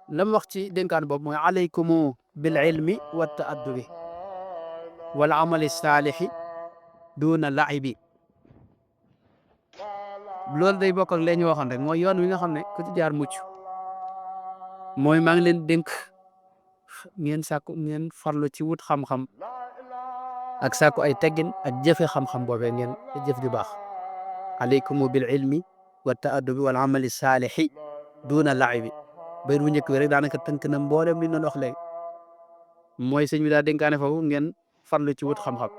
lam wax ci dénkaan boobu mooy alaykumu bil ilmi wa taaddubi wal amali saalixi duuna laibi. loolu day bokk ak lee ñu waxoon rek mooy yoon wi nga xam ne ku ci jaar mucc mooy maa ngi leen dénk ngeen sàkku ngeen farlu ci wut xam-xam ak sàkku ay teggin ak jëfe xam-xam boobee ngeen jëf ju baax. alaykumu bil ilmi wa taaddubi wal amali saalixi duuna laibi. bayit bu njëkk bi rek daanaka tënk na mboolem li ñu doon wax léegi mooy sëñ bi daa dénkaane foofu ngeen farlu ci wut xam-xam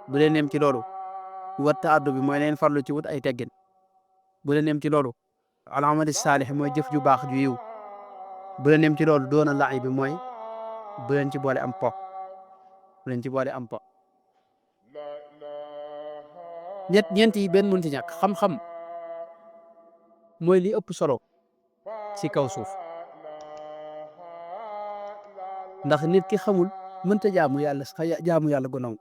bu leen yem ci loolu. wa taaddu bi mooy leen farlu ci wut ay teggin bu leen yem ci loolu. al amali saalix mooy jëf ju baax ju yiw bu leen yem ci loolu. doona laay bi mooy bu leen ci boole am po bu leen ci boole am po. ñeent yi benn mënut ci ñàkk. xam-xam mooy li ëpp solo ci kaw suuf ndax nit ki xamul mënta jaamu yàlla gonong.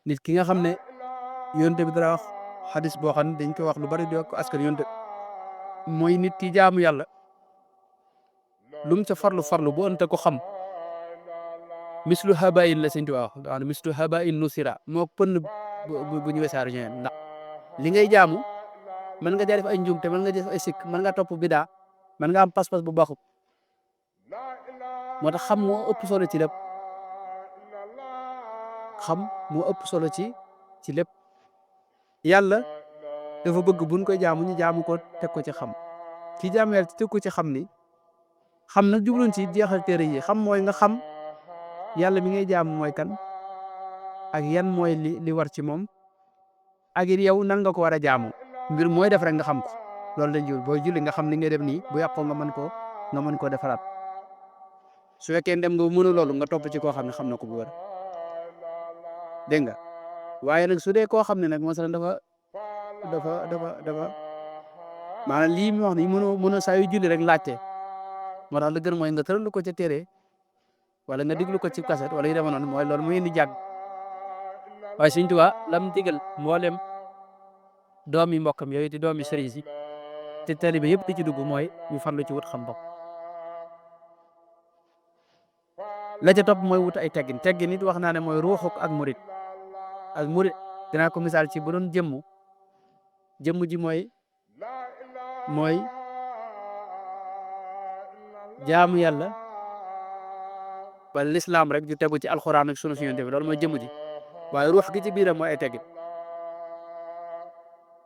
nit ki nga xam ne yonte bi dara wax xadis boo xam ne dañ koy wax lu bari di ko askan yonte mooy nit ki jaamu yàlla lu mu ca farlu bu ënte ko xam mislu habain la sëñ Tuubaa wax daanaka mislu habain nusira moo pënn bu ñu wesaar ñëwee ndax li ngay jaamu mën nga def ay njuumte mën nga def ay sikk mën nga topp bidaa mën nga am pas-pas bu baaxut moo tax xam moo ëpp solo ci lépp. xam moo ëpp solo ci lépp. yàlla dafa bëgg buñ koy jaamu ñu jaamu ko teg ko ci xam ki jaamu yàlla teg ko ci xam ni xam nag jubluñ ci jeexal téere yi. xam mooy nga xam yàlla mi ngay jaamu mooy kan ak yan mooy li war ci moom ak it yow nan nga ko war a jaamu. mbir mooy def rek nga xam ko loolu lañ jul booy julli nga xam ni ngay def nii bu yàqoo nga mën koo defaraat. su fekkee dem nga mënu loolu nga topp ci koo xam ne xam na ko bu wër dégg nga waaye nag su dee koo xam ne nag masalan dafa maanaam lii mu wax ni mënoo saa yu julli rek laajte moo tax la gën mooy nga tëral ko ca téere wala nga diglu ko ci kaset wala yu demee noonu mooy loolu muy indi jàng. waaye Sëñ Tuubaa lam digal mboolem doomi mbokkam yooyu di doomi sëriñ si te taalibe yëpp di ci dugg mooy ñu farlu ci wut xam bopp. la ca topp mooy wut ay teggin. teggin it wax naa ne mooy ruuxuk ak murit. ak murit dinaa ko misaal ci bu doon jëmm ji mooy jaamu yàlla wala lislaam rek ju tegu ci alxuraan ak sunu Yonent bi loolu mooy jëmm ji waaye ruux gi ci biiram mooy ay teggin.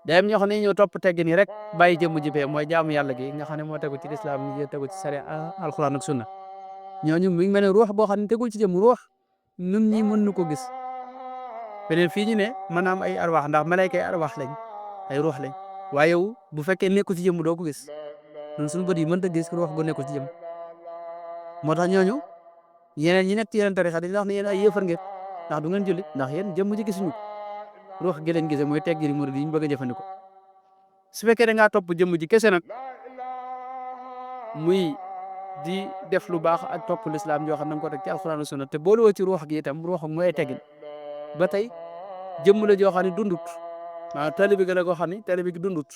day am ñoo xam ne ñoo topp teggin yi rek bàyyi jëmm ji fee mooy jaamu yàlla gi nga xam ne moo tegu ci lislaam yi tegu ci sariya alxuraan ak sunna ñooñu mi ngi mel ne ruux boo xam ne tegul ci jëmm. ruux nun ñi mën nu ko gis beneen fii ñu ne maanaam ay arwaax ndax malayka ay arwaax lañ ay ruux lañ waaye yow bu fekkee nekkul ci jëmm doo ko gis ñun suñu bët yi mënta gis ruux gu nekkul ci jëmm. moo tax ñooñu yeneen ñi nekk ci yeneen tarixa dañuy wax ne yéen ay yëfar ngeen ndax du ngeen julli ndax yéen jëmm ji gisuñu ruux gi leen gisee mooy teggini murid yi ñu bëgg a jëfandikoo. su fekkee da ngaa topp jëmm ji kese nag muy di def lu baax ak topp lislaam yoo xam ne da nga ko teg ci alxuraan sunna te boolewoo ci ruux gi itam ruux mooy ay teggin ba tey jëmm la joo xam ne dundut maanaam taalibe gi la koo xam ne taalibe gi dundut.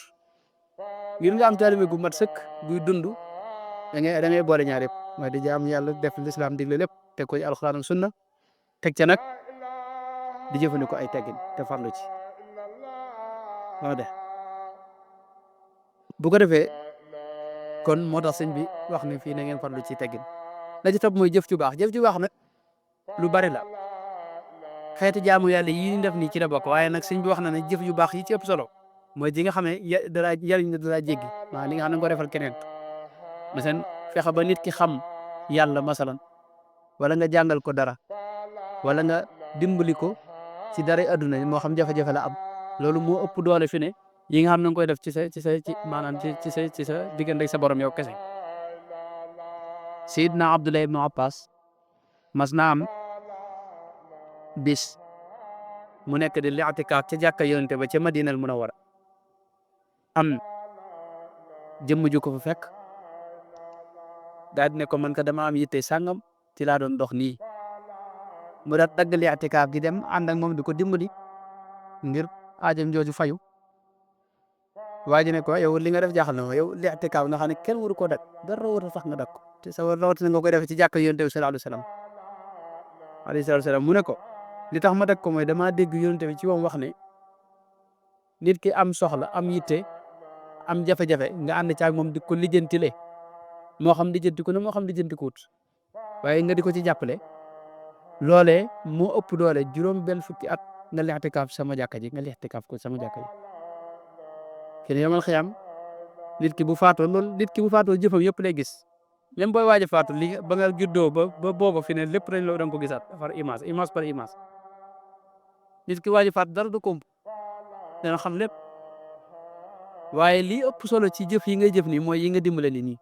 ngir nga am taalibe gu mat sëkk guy dund da ngay boole ñaar yëpp mooy di jaam yàlla def lislaam digle lépp teg ko ci alxuraan ak sunna teg ca nag di jëfandikoo ay teggin te farlu ci moo de bu ko defee kon moo tax sëñ bi wax ne fii na ngeen farlu ci teggin. la ci topp mooy jëf ju baax. jëf ju baax nag lu bari la xeeti jaamu yàlla yi ñu def nii ci la bokk waaye nag sëñ bi wax na ne jëf yu baax yi ci ëpp solo mooy ji nga xam ne dara njëriñ la dara jéggi maanaam li nga xam ne nga ko defal keneen masalan fexe ba nit ki xam yàlla masalan wala nga jàngal ko dara wala nga dimbali ko ci dara adduna moo xam jafe-jafe la am loolu moo ëpp doole fi ne yi nga xam ne nga koy def ci maanaam ci sa diggante sa borom yow kese. Seydina Abdullah ibnu Abbas mas naa am bis mu nekk di li'tikaaf ca jàkka Yonent ba ca Madinal Munawwara am jëmm ju ko fa fekk daal di ne ko man ka dama am yitte sàngam ci laa doon dox nii mu daal dagg li'tikaaf gi dem ànd ak moom di ko dimbali ngir aajam jooju fayu waa ji ne ko yow li nga def jaaxal na ma yow li i'tikaaf nga xam ne kenn waru koo dak dara war a tax nga dak ko te sa rawatina nga koy defee ci jàkka yonent bi sallallahu alayhi wa sallam mu ne ko li tax ma dak ko mooy damaa dégg yonent bi ci moom wax ne nit ki am soxla am yitte am jafe-jafe nga ànd caag moom di ko lijjantile moo xam lijjanti ko ne moo xam lijjanti ko wut waaye nga di ko ci jàppale loolee moo ëpp doole juróom-benn fukki at nga lixtikaaf sama jàkka ji nga lixtikaaf ko sama jàkka ji kenn yomal xiyam nit ki bu faatoo loolu nit ki bu faatoo jëfam yëpp lay gis même booy waaj a faatu li ba nga juddoo ba booba fi ne lépp dañ la doon ko gisaat par image par image nit ki waaj a faatu dara du komp dana xam lépp waaye lii ëpp solo ci jëf yi ngay jëf nii mooy yi nga dimbale nit ñi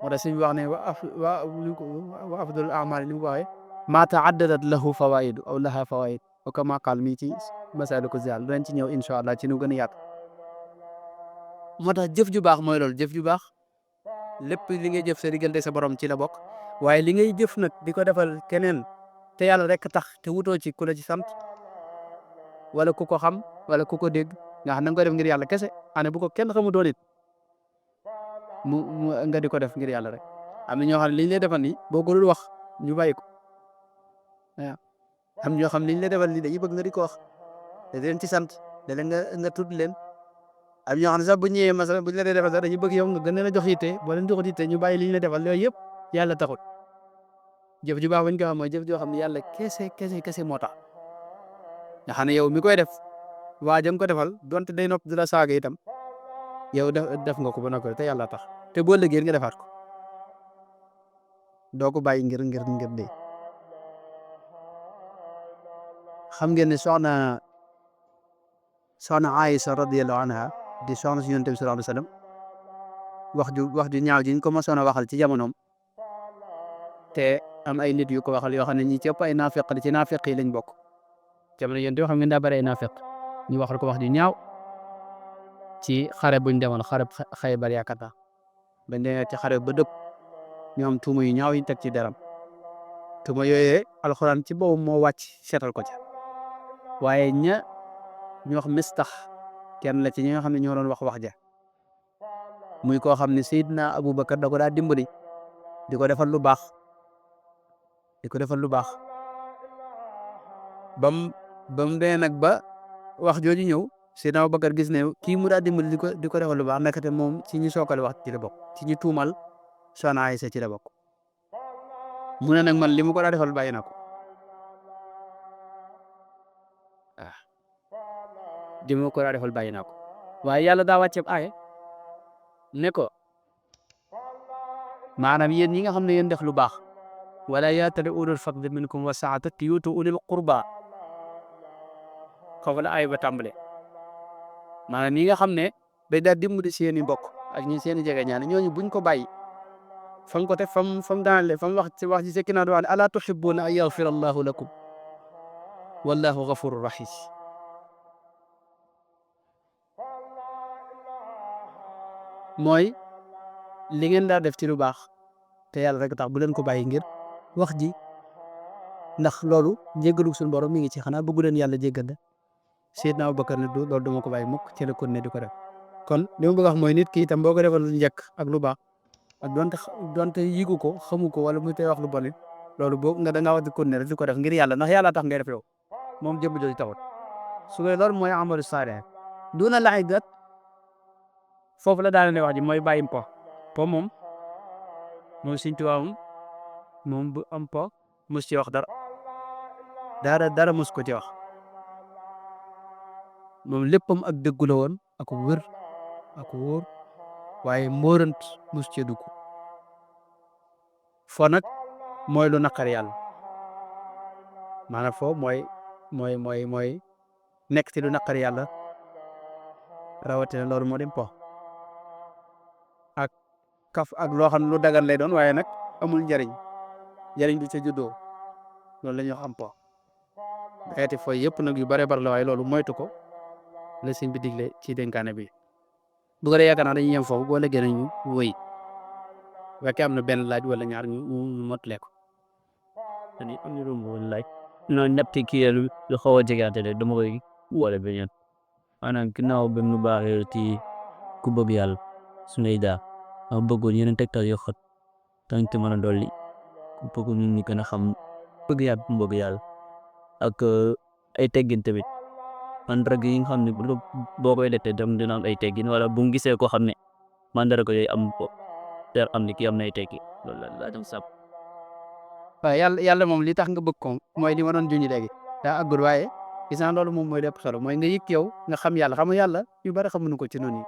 moo tax suñu wax ne wa afdalul a'maal ni mu waxee maa taaddadat lahu fawaidu aw laha fawaid wa kama qaal mii ci masaliku ziyaal danañ ci ñëw incha allah ci nu gën a yaatu moo tax jëf ju baax mooy loolu jëf ju baax lépp li ngay jëf sa diggante sa borom ci la bokk waaye li ngay jëf nag di ko defal keneen te yàlla rek tax te wutoo ci ku la ci sant wala ku ko xam wala ku ko dégg nga xam na nga koy def ngir yàlla kese ane bu ko kenn xamu doon it mu nga di ko def ngir yàlla rek am na ñoo xam ne liñ lay defal nii boo ko dul wax ñu bàyyi ko waaw am ñoo xam ne liñ lay defal nii dañuy bëgg nga di ko wax te leen ci sant da leen nga tudd leen am ñoo xam ne sax bu ñëwee masala buñ la dee defal sax dañuy bëgg yow nga gën leen a jox yitte boo leen joxut yitte ñu bàyyi liñ la defal yooyu yëpp yàlla taxut jëf ju baax bañ ko xam mooy jëf joo xam ne yàlla kese moo tax nga xam ne yow mi koy def waa jëm ko defal donte day nopp di la saaga itam yow def nga ko ba noppi te yàlla tax te boo liggéey nga defaat ko doo ko bàyyi ngir dee xam ngeen ne soxna Aïsa radiyallahu anha di soxna si Yonent bi sallallahu alayhi wa sallam wax ju ñaaw ji ñu ko mosoon a waxal ci jamonoom te am ay nit yu ko waxal yoo xam ne ñi ci ëpp ay naafeq ci naafeq yi lañ bokk jamono Yonent bi xam ngeen daa bëri ay naafeq ñu waxal ko wax ju ñaaw ci xare buñ demoon xare Xaybar yaakaar naa bañ demee ci xare ba dëpp ñoom tuuma yu ñaaw yi teg ci deram tuuma yooyee alxuraan ci boobu moo wàcc seetal ko ca waaye ñu wax Mistax kenn la ci ñi nga xam ne ñoo doon wax ja muy koo xam ne Seydina Aboubacar da ko daa dimbali di ko defal lu baax bam dee nag ba wax jooju ñëw Seydina Aboubacar gis ne kii mu daa dimbali di ko defal lu baax nekkate moom ci ñi sookale wax ci la bokk ci ñi tuumal Soxna Aysa ci la bokk mu ne nag man li mu ko daa defal bàyyi na ko di ma ko daa defal bàyyi naa ko waaye yàlla daa wàcceeb aaye ne ko maanaam yéen ñi nga xam ne yéen def lu baax wala yaatali ulul fadli minkum wa saata yuutu ulil qurba foofu la aaye ba tàmbale maanaam ñi nga xam ne day daal dimbali seen i mbokk ak ñi seen i jege ñaane ñooñu buñ ko bàyyi fam ko te fam daanale fam wax ji sekki naa do wax ne alaa tuhibbuuna an yaghfira allahu lakum wallahu ghafurur rahim mooy li ngeen daa def ci lu baax te yàlla rek tax bu leen ko bàyyi ngir wax ji ndax loolu jéggalu suñu borom mi ngi ci xanaa bëggu leen yàlla jéggal la Seydina Abubakar ne du loolu duma ko bàyyi mukk ci la kon ne di ko def kon li ma bëgg wax mooy nit ki itam boo ko defal lu njëkk ak lu baax ak donte yigu ko xamu ko wala mu tey wax lu bon it loolu boo nga da ngaa wax di kon ne rek di ko def ngir yàlla ndax yàlla tax ngay def yow moom jëmm jooju taxut su ko loolu mooy amalu saalih duna laay gat foofu la daane wax ji mooy bàyyim po moom Sëñ Tuubaa moom bu am po mus ci wax dara mus ko ci wax moom léppam ak dëggu la woon ak wér ak wóor waaye mbóorant mus cee dugg fo nag mooy lu naqar yàlla maanaam fo mooy nekk ci lu naqar yàlla rawatina loolu moo dem po ak kaf ak loo xam ne lu dagan lay doon waaye nag amul njariñ du ca juddoo loolu la ñuy wax am po xeeti fo yëpp nag yu bare bare la waaye loolu moytu ko la sëñ bi digle ci dénkaane bi bu ko dee yaakaar naa dañuy yem foofu boo léegi nañu wëy bu fekkee am na benn laaj wala ñaar ñu mottale ko dañuy am ñu doon laaj non ñetti kii lu xaw a jegaate de dama koy wala beneen maanaam ginnaaw bi mu baaxee ci ku bëgg yàlla suñuy daa ma bëggoon yeneen tegtal yoo xam dañ ci mën a dolli ku bëgg nit ñi gën a xam bëgg yàlla bu mu bëgg yàlla ak ay teggin tamit mandarga yi nga xam ne boo koy def tam dina am ay teggin wala bu mu gisee koo xam ne mandarga yooyu am ko der am ni kii am na ay teggin loolu la laa doon sàpp. waaw yàlla moom li tax nga bëgg ko mooy li ma doon junj léegi daa àggul waaye gis naa loolu moom mooy lépp solo mooy nga yëg yow nga xam yàlla xam nga yàlla yu bari xamuñu ko ci noonu yi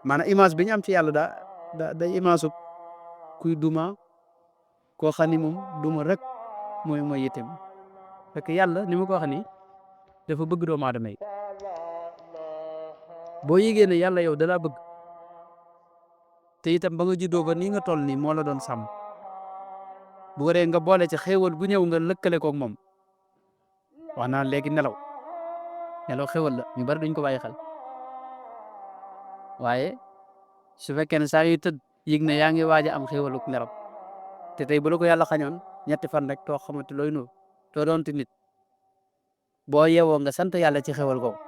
maanaam image bi ñu am ci yàlla day image su kuy duma koo xam ni moom duma rek mooy yitteem fekk yàlla ni ma ko wax nii dafa bëgg doomu aadama yi boo yëgee ne yàlla yow dalaa bëgg te itam ba nga juddoo ba nii nga toll nii moo la doon sàmm bu ko dee nga boole ci xéewal gu ñëw nga lëkkale koog moom wax naa léegi nelaw xéewal la ñu bari duñ ko bàyyi xel waaye su fekkee ne saa yuy tëdd yëg ne yaa ngi waaj a am xéewaluk nelaw te tey bu la ko yàlla xañoon ñetti fan rek too xamante looy nuyu too doonte nit boo yeewoo nga sant yàlla ci xéewal googu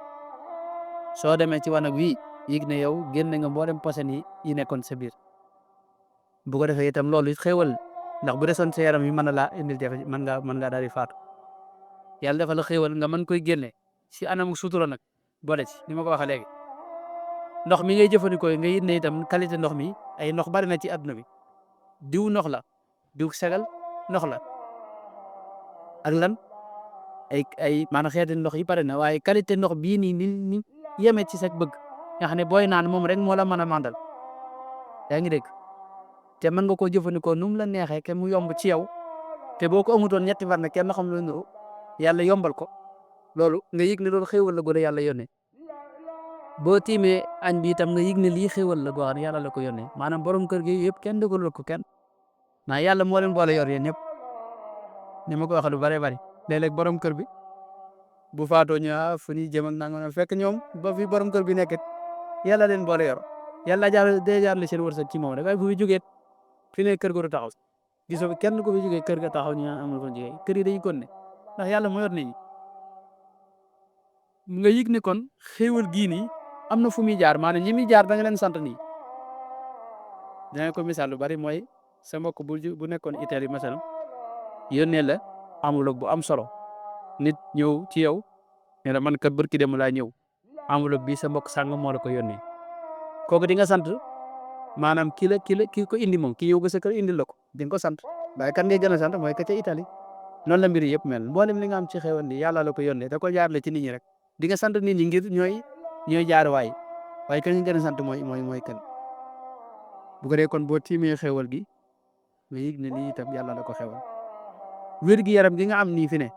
soo demee ci wanag wii yëg ne yow génne nga mboolem posen yi nekkoon sa biir bu ko defee itam loolu xéewal ndax bu desoon sa yaram yi mën na laa indil jafe mën ngaa daal di faatu yàlla dafa la xéewal nga mën koy génne si anam sutura nag boole ci ni ma ko waxee léegi ndox mi ngay jëfandikoo nga yit ne itam qualité ndox mi ay ndox bari na ci àdduna bi diw ndox la diw segal ndox la ak lan ay maanaam xeeti ndox yi pare na waaye qualité ndox bii nii ni yeme ci sa bëgg nga xam ne booy naan moom rek moo la mën a màndal yaa ngi dégg te mën nga koo jëfandikoo nu mu la neexee ke mu yomb ci yow te boo ko amutoon ñetti fan nag kenn xam lu nuru yàlla yombal ko loolu nga yëg ne loolu xéewal la gu la yàlla yónnee boo tiimee añ bi itam nga yëg ne lii xéewal la goo xam ne yàlla la ko yónnee maanaam borom kër gi yëpp kenn dëggalul ko kenn naa yàlla moo leen boole yor yéen ñëpp ni ma ko waxee lu bëree bëri léeg-léeg borom kër bi bu faatoo ñu fu ñuy jëm ak nangam fekk ñoom ba fi borom kër bi nekk yàlla leen boole yor yàlla jaar la seen wërsëg ci moom rek waaye bu fi jógee fi ne kër ga du taxaw gisoo kenn ku fi jógee kër ga taxaw ñu amul ko jógee kër yi dañuy kon ne ndax yàlla moo yor nit ñi nga yëg ne kon xéewal gii nii am na fu muy jaar maanaam ñi muy jaar da nga leen sant nii danga ko misaal lu bari mooy sa mbokk bu nekkoon Italie masalan yónnee la enveloppe bu am solo nit ñëw ci yow ne la man kat barki dem laa ñëw enveloppe bi sa mbokk sàng moo la ko yónnee kooku di nga sant maanaam ki ko indi moom ki ñëw ba sa kër indil la ko di nga ko sant waaye kan ngay gën a sant mooy ka ca Italie noonu la mbir yëpp mel mboolem li nga am ci xéewal ni yàlla la ko yónnee da ko jaarale ci nit ñi rek di nga sant nit ñi ngir ñooy jaar waaye kan nga gën a sant mooy kan bu ko dee kon boo tiimee xéewal gi nga yëg ne lii itam yàlla la ko xéewal wér gi yaram gi nga am nii fi ne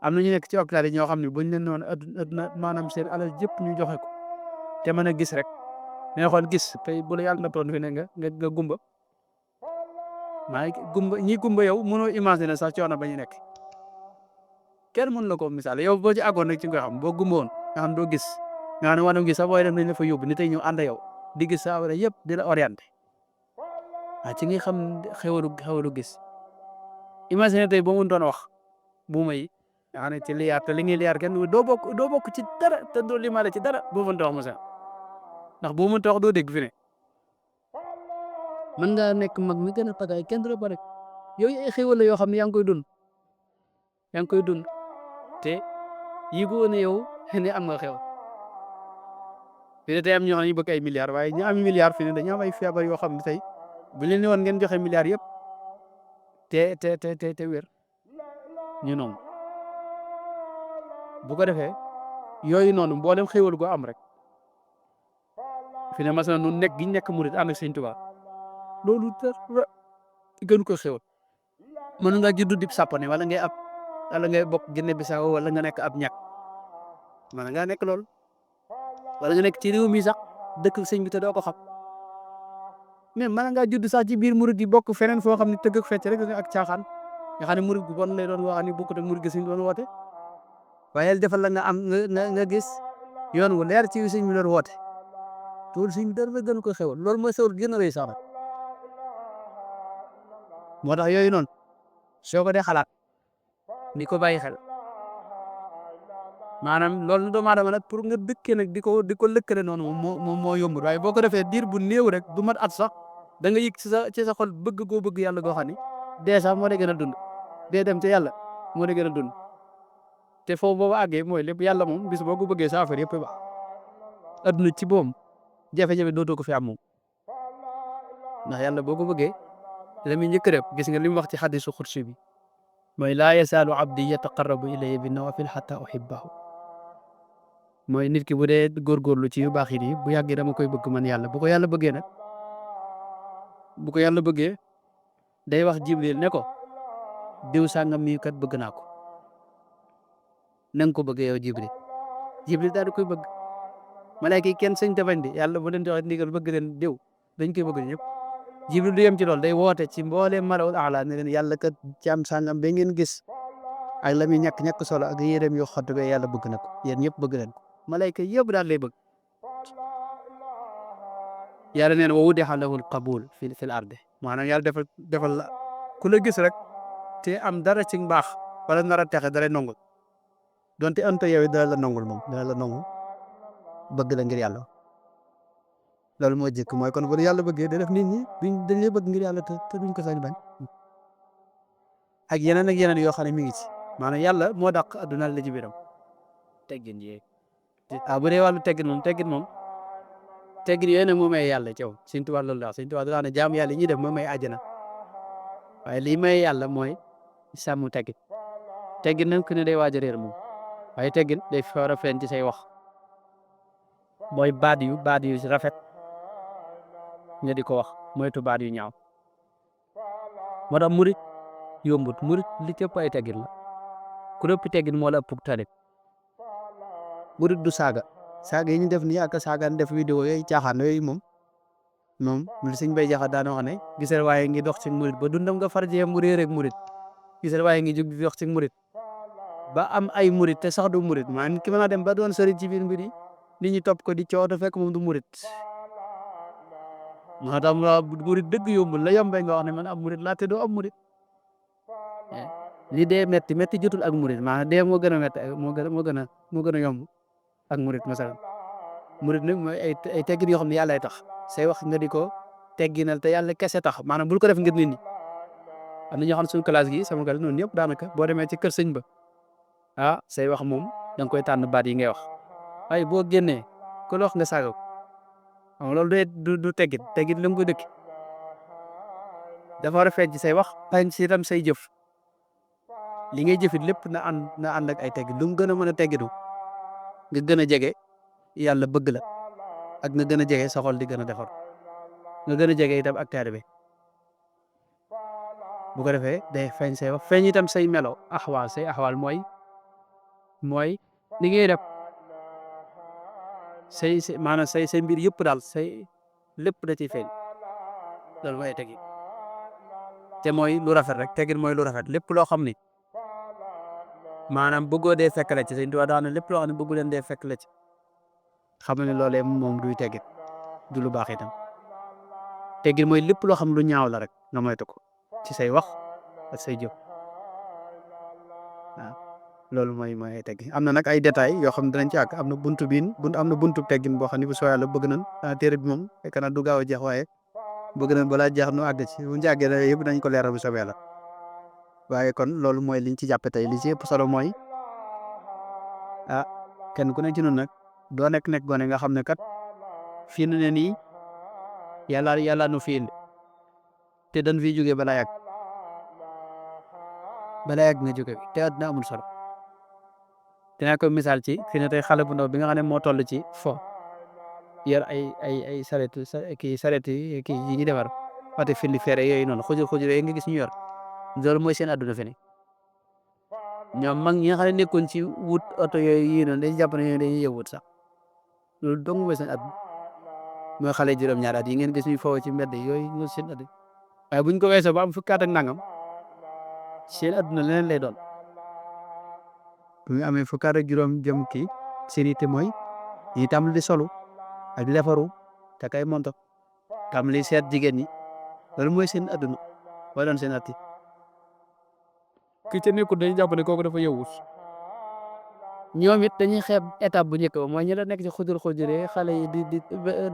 am na ñu nekk ci hôpital yi ñoo xam ne buñ leen noonu adduna maanaam seen alal jëpp ñu joxe ko te mën a gis rek neexoon gis tey bu la yàlla na toon fi ne nga gumba maa ngi gumba yow mënoo imaginer sax coono ba ñu nekk kenn mën la ko misaal yow boo ci àggoon rek ci nga xam boo gumboon nga xam doo gis nga xam ne wanam gi sax booy dem nañ la fa yóbbu ni tey ñëw ànd yow di gis saa wala yëpp di la orienté ci nga xam xewalu gis imaginer tey boo mun doon wax bu may nga xam ne ci liyaar te li ngay liyaar kenn doo bokk ci dara te doo limaale ci dara boo mënta wax mos ndax boo mënta wax doo dégg fi ne mën ngaa nekk mag mi gën a tagay kenn du la ba rek yooyu ay xéwal la yoo xam ne yaa ngi koy dund te yi ko ne yow ne am nga xew fi ne tey am ñoo xam ne ñu bëgg ay milliards waaye ñu am milliards fi ne dañu am ay feebar yoo xam ne tey bu leen ne woon ngeen joxe milliards yëpp te wér ñu noonu bu ko defee yooyu noonu mboolem xéwal gu am rek fi ne mas na nu nekk gi nekk murit ànd ak Sëñ Tuubaa loolu dara gën ko xéwal mën nga juddu dib sàppane wala ngay bokk Guinée Bissau wala nga nekk ab ñàkk mën nga nekk loolu wala nga nekk ci réew mi sax dëkk sëñ bi te doo ko xam mais mën ngaa judd sax ci biir murit yi bokk feneen foo xam ne tëgg ak fecc rek ak caaxaan nga xam ne murit gu bon lay doon wax ni bokkut ak murit gi sëñ doon woote waaye defal la nga am nga gis yoon wu leer ci sëñ bi doon woote loolu sëñ bi dara gën ko xéwal loolu mooy xéwal gën a rëy sax moo tax yooyu noonu soo ko dee xalaat ni ko bàyyi xel maanaam loolu doomu aadama nag pour nga dëkkee nag di ko lëkkale noonu moom moo yombul waaye boo ko defee diir bu néew rek du mat at sax da nga yëg ci sa xol bëgg goo bëgg yàlla goo xam ni dee sax moo lay gën a dund dee dem te yàlla moo lay gën a dund te foofu boobu àggee mooy lépp yàlla moom bis boo ko bëggee sa affaire yëpp ba adduna ci boom jafe-jafe dootoo ko fi am moom ndax yàlla boo ko bëggee la muy njëkk rek gis nga li mu wax ci xadisu xudsi bi mooy laa yasaalu abdi yataqarrabu ilayya bi nawafil xata uhibbahu mooy nit ki bu dee góorgóorlu ci yu baax yi bu yàggee dama koy bëgg man yàlla bu ko yàlla bëggee nag bu ko yàlla bëggee day wax jibril ne ko diw sàngam mii kat bëgg naa ko na nga ko bëggee yow jibril daal di koy bëgg malaaka yi kenn sëñ te bañ di yàlla bu leen joxe ndigal bëgg leen diw dañ koy bëgg ñëpp jibril du yem ci loolu day woote ci mbooleem malawul aala ne leen yàlla kat jaam sàngam ba ngeen gis ak la muy ñàkk solo ak yéreem yoo xottu yàlla bëgg na ko yéen ñëpp bëgg leen ko malayka yëpp daal lay bëgg yàlla neen wa wudi'a lahu al-qabul fil ardi maanaam yàlla defal la ku la gis rek te am dara ci mbaax wala nar a texe dara nongul donte anta yow dara la nongul moom dara la nongul bëgg la ngir yàlla loolu moo jëkk mooy kon bu yàlla bëggee da def nit ñi dañ lay bëgg ngir yàlla te duñ ko sañ bañ ak yeneen yoo xam ne mi ngi ci maanaam yàlla moo dàq adduna la ci biiram teggin yi bu dee wàllu teggin yooyu nag moo may yàlla caw Sëñ Tuubaa loolu la Sëñ Tuubaa daa ne jaam yàlla yi ñuy def moo may àjjana waaye lii may yàlla mooy sàmm teggin nag ku ne day waaj a réer moom waaye teggin day war a feeñ ci say wax mooy baat yu rafet nga di ko wax moytu baat yu ñaaw moo tax murit yombut murit li cëpp ay teggin la ku lépp teggin moo la ëpp talib murit du saaga yi ñu def nii ak saaga def vidéo yooyu caaxaan yooyu moom li Sëñ Bay Jaxate daan wax ne gisal waaye ngi dox ci murit ba dundam nga farjee mu réer ak murit gisal waaye ngi jóg di dox ci murit ba am ay murit te sax du murit maanaam ki mën a dem ba doon sëriñ ci biir mbir yi nit ñi topp ko di cooto fekk moom du murit moo tax murit dëgg yombul la yombee nga wax ne man am murit laa te doo am murit li dee metti jotul ak murit maanaam dee moo gën a metti moo gën a yomb ak murit masalan murit nag mooy ay teggin yoo xam ne yàlla tax say wax nga di ko tegginal te yàlla kese tax maanaam bul ko def ngir nit ñi am na ñoo xam ne suñu classe gi sama classe noonu ñëpp daanaka boo demee ci kër sëñ ba say wax moom da nga koy tànn baat yi ngay wax waaye boo génnee ku la wax nga saaga ko xam nga loolu du teggin la nga koy dëkk dafa war a feeñ ci say wax feeñ ci itam say jëf li ngay jëfit lépp na ànd ak ay teggin lu mu gën a mën a teggidu nga gën a jege yàlla bëgg la ak nga gën a jege sa xol di gën a defar nga gën a jege itam ak taalibe bu ko defee day feeñ say wax feeñ itam say melo axwaal mooy li ngay def maanaam say mbir yëpp daal say lépp da ciy feeñ loolu mooy teggin te mooy lu rafet rek teggin mooy lu rafet lépp loo xam ni maanaam bëggoo dee fekk la ci Sëñ Tuubaa daana lépp loo xam ne bëggu leen dee fekk la ci xam ne loolee moom duy teggin du lu baax itam teggin mooy lépp loo xam lu ñaaw la rek nga moytu ko ci say wax ak say jëf waaw loolu mooy ay teggin am na nag ay détails yoo xam ne danañ ci àgg am na buntu teggin boo xam ne bu soo yàlla bëgg nañ téere bi moom fekk na du gaaw a jeex waaye bëgg nañ balaa jeex nu àgg ci bu ñu àggee na yëpp dañ ko leeral bu soobee yàlla waaye kon loolu mooy liñ ci jàppe tey li ci ëpp solo mooy kenn ku ne ci noonu nag doo nekk gone nga xam ne kat fii nu ne nii yàlla nu fi indi te dañ fiy jógee balaa yàgg nga jóge te àddina amul solo dinaa ko misaal ci fi ne tey xale bu ndaw bi nga xam ne moo toll ci fo yor ay saret yi ñuy defar wate fili feere yooyu noonu xujur yooyu nga gis ñu yor loolu mooy seen àdduna fi ne ñoom mag ñi nga xam ne nekkoon ci wut oto yooyu yii noonu dañuy jàpp ne yooyu dañuy yëwut sax loolu dong mooy seen àdduna mooy xale juróom-ñaari at yi ngeen gis ñuy foofu ci mbedd yooyu ñoo seen àdduna waaye buñ ko weesoo ba am fukki at ak nangam seen àdduna leneen lay doon bu ñu amee fukki at ak juróom jëm kii seen yitte mooy ñi tam di solu ak di defaru te kay monto tam li seet jigéen ñi loolu mooy seen àdduna mooy doon seen atti ki ca nekkul dañuy jàpp ne kooku dafa yewwut ñoom it dañuy xeeb étape bu njëkk ba mooy ñi la nekk ci xujuree xale yi di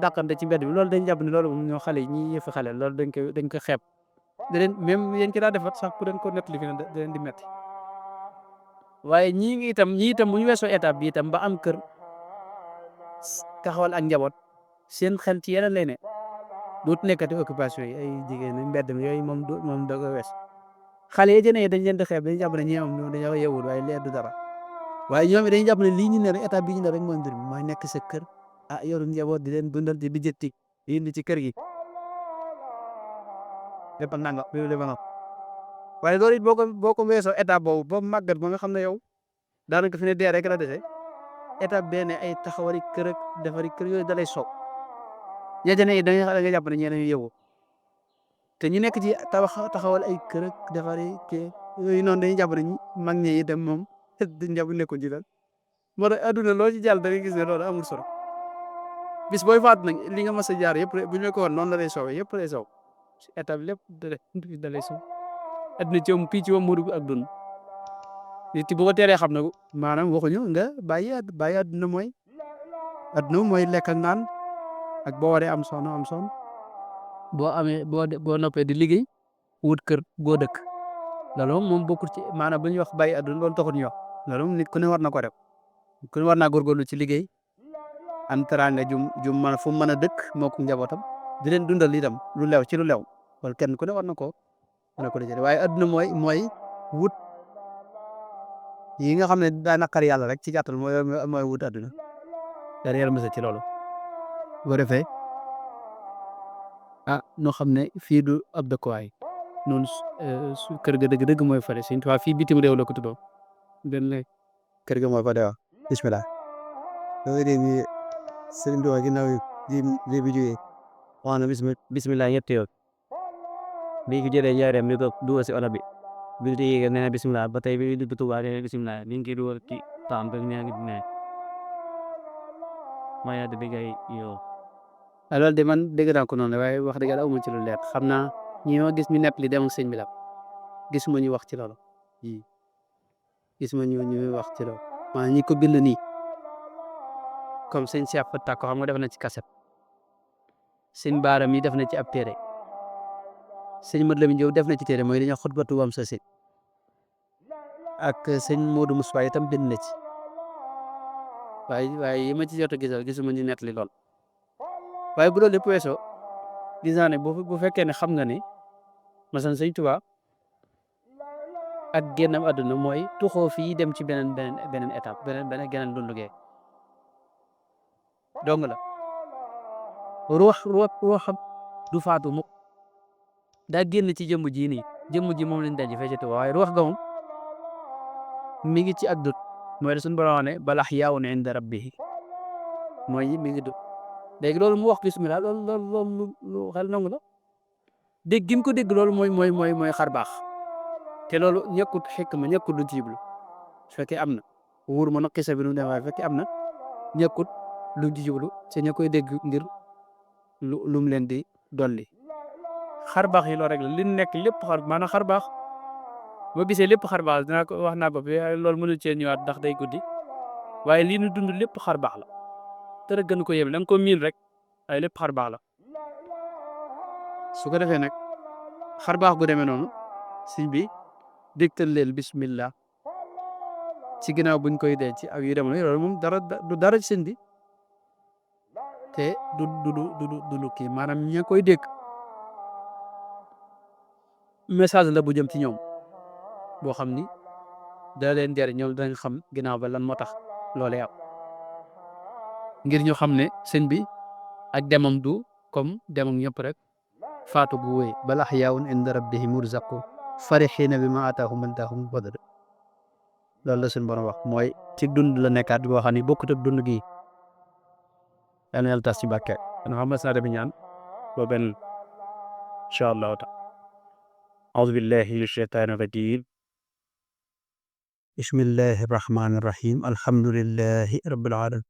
dàqante ci mbedd bi loolu dañ jàpp ne loolu moom ñoo xale yi ñi yëfi xale loolu dañ ko xeeb da leen même yéen ci daa defat sax ku leen ko nettali fi ne da leen di metti waaye ñii itam bu ñu weesoo étape bi itam ba am kër taxawal ak njaboot seen xel ci yeneen lay ne doot nekkati occupation yi ay jigéen mbedd mi yooyu moom da ko wees xale yi jëne dañ leen di xeeb dañu jàpp ne ñoom dañoo yeewul waaye lee du dara waaye ñoom it dañuy jàpp ne lii ñu ne rek étape bi ñu ne rek mooy mbir mi mooy nekk sa kër yoru njaboot di leen dundal di bijjati indi ci kër gi lépp nanga bi lépp nanga waaye loolu it boo ko weesoo étape boobu ba màggat ba nga xam ne yow daanaka fi ne dee rek la dese étape benn ay taxawari kër ak defari kër yooyu dalay soog ñeejane yi da nga jàpp ne ñeneen yeewu te ñu nekk ci taxawal ay kër ak defari kii yooyu noonu dañuy jàpp ne mag ñi itam moom njabu nekkoon ci dal moo tax adduna loo ci jàll da ngay gis ne loolu amul solo bis booy faatu nag li nga mas a jaar yëpp bu ñu la ko woon noonu la lay soowee yëpp lay soow étape lépp da lay soow adduna ci pii ci mudu ak dund nit ki bu ko teelee xam na maanaam waxuñu nga bàyyi adduna mooy lekk ak naan ak boo waree am soxna boo noppee di liggéey wut kër goo dëkk loolu moom bokkul ci maanaam bu ñuy wax bàyyi adduna loolu taxul ñu wax loolu nit ku ne war na ko def ku ne war naa góorgóorlu ci liggéey am teraanga jum mën fu mu mën a dëkk moo ko njabootam di leen dundal itam lu lew ci lu lew wala kenn ku ne war na ko lijjanti waaye adduna mooy wut yi nga xam ne daa naqar yàlla rek ci gàttal mooy wut adduna yàlla yàlla mos ci loolu boo defee noo xam ne fii du ab dëkkuwaay noonu su kër ga dëgg mooy fare Sëñ Tuubaa fii bitim réew la ko tuddoo benn kër ga mooy fa de bismillah loolu de bi Sëriñ Tuubaa ginnaaw bi jógee wax na bismillah ñetti yoon bi ko jëlee ñaareem ni ko dugal si oto bi bi di yéege nee na bismillah ba tey bi di Tuubaa nee na bismillah ni ngi dugal ci taam rek nee ngi ne ma yaa bi ngay yow loolu de man dégg naa ko noonu waaye wax dëgg yàlla amul ci lu leer xam naa ñi ma gis ñu nepp li dem ak sëñ bi la gisuma ñu wax ci loolu gisuma ñu wax ci loolu maanaam ñi ko bind nii comme sëñ Cheikh Fatta ko xam nga def na ci kaset sëñ Baara mi def na ci ab téere sëñ Mat Lamin Jóob def na ci téere mooy dañoo xutbatu wam sa sit ak sëñ Modou Moussa itam bind na ci waaye yi ma ci jot a gisal gisuma ñu nettali lool waaye bu loolu lépp weesoo gis naa ne bu fekkee ne xam nga ne masan Sëñ Tuubaa ak génnam àdduna mooy tuxoo fii dem ci beneen étape geneen dundu gee dong la ruuxam du faatu mukk daa génn ci jëmm ji nii jëmm ji moom lañ daj fee ci Tuubaa waaye ruux ga moom mi ngi ci addut mooy da suñu borom ne bal ahyaa'un inda rabbihi mooy mi ngi dut léegi loolu mu wax bismillah loolu lu xel nangu la dégg gi mu ko dégg loolu mooy xar baax te loolu ñëkkut xikma ñëkkut lu jiblu su fekkee am na wóor ma nag xisa bi nu dem waaye fekkee am na ñëkkut lu jiblu te ña koy dégg ngir lu mu leen di dolli xar baax yi loolu rek la li nekk lépp maanaam xar baax boo gisee lépp xar baax dinaa ko wax naa ko fi loolu mënul cee ñëwaat ndax day guddi waaye lii nu dund lépp xar baax la dara gën ko yem da nga ko miin rek ay lépp xar baax la su ko defee nag xar baax gu demee noonu sëñ bi dégtal leen bismillah ci ginnaaw buñ koy denc ci ak yu dem loolu moom du dara ci sëñ bi te du kii maanaam ña koy dégg message la bu jëm ci ñoom boo xam ni da leen jariñ ñoom dañ xam ginnaaw ba lan moo tax loolee am ngir ñu xam ne sëñ bi ak demam du comme demam ñëpp rek faatu bu wéy bal ahyaa'un inda rabbihim yurzaqun farihiina bimaa aataahum min fadlihi loolu la suñu borom wax mooy ci dund la nekkaat boo xam ne bokkut ak dund gii yal na yàlla tas ci barke kon xam nga def ñaan ba benn incha allahu taala auzu billahi mina shaytaani rajim bismillahi rahmaani rahim alhamdulillahi rabbil alamin